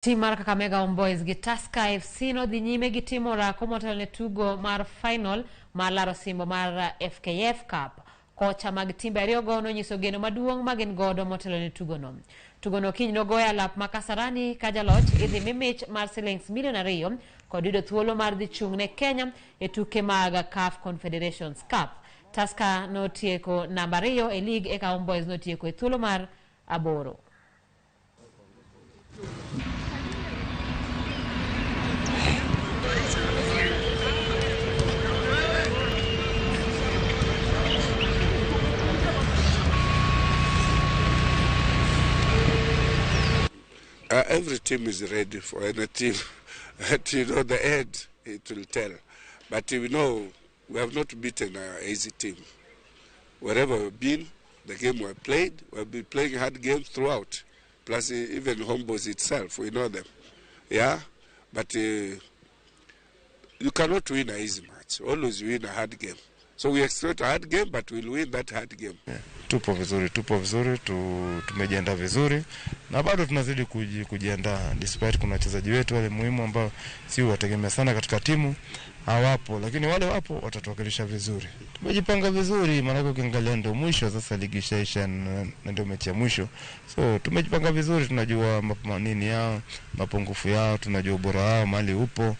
Tim mar Kakamega Homeboyz gi Tusker FC nodhi nyime gi timo orako motelo ne tugo mar final mar laro osimbo mar FKF Cup. Kocha mag timbe ariyogo nonyiso geno maduong' ma gin godo motelo ne tugono. Tugono kiny nogoyo alap ma Kasarani ka jaloch idhi mi mich mar silings milion 2 kod yudo thuolo mar dhi chung' ne Kenya e tuke mag CAF Confederations Cup. Tusker notieko namba 2 e lig eka Homeboyz notieko e thuolo mar 8. Every team is ready for any team. But you know, the end, it will tell. But we know we have not beaten an easy team. Wherever we've been, the game we played, we've been playing hard games throughout. Plus even Homeboyz itself, we know them. Yeah, but you cannot win an easy match. Always win a hard game. So we expect a hard game, but we'll win that hard game. Yeah. Tupo vizuri, tumejiandaa vizuri na bado tunazidi kujiandaa despite kuna wachezaji wetu wale muhimu ambao si wategemea sana katika timu hawapo, lakini wale wapo watatuwakilisha vizuri. Tumejipanga vizuri, maana ukiangalia ndio mwisho sasa, ligi ishaisha na ndio mechi ya mwisho. So tumejipanga vizuri, tunajua nini yao, mapungufu yao, tunajua ubora wao mahali upo.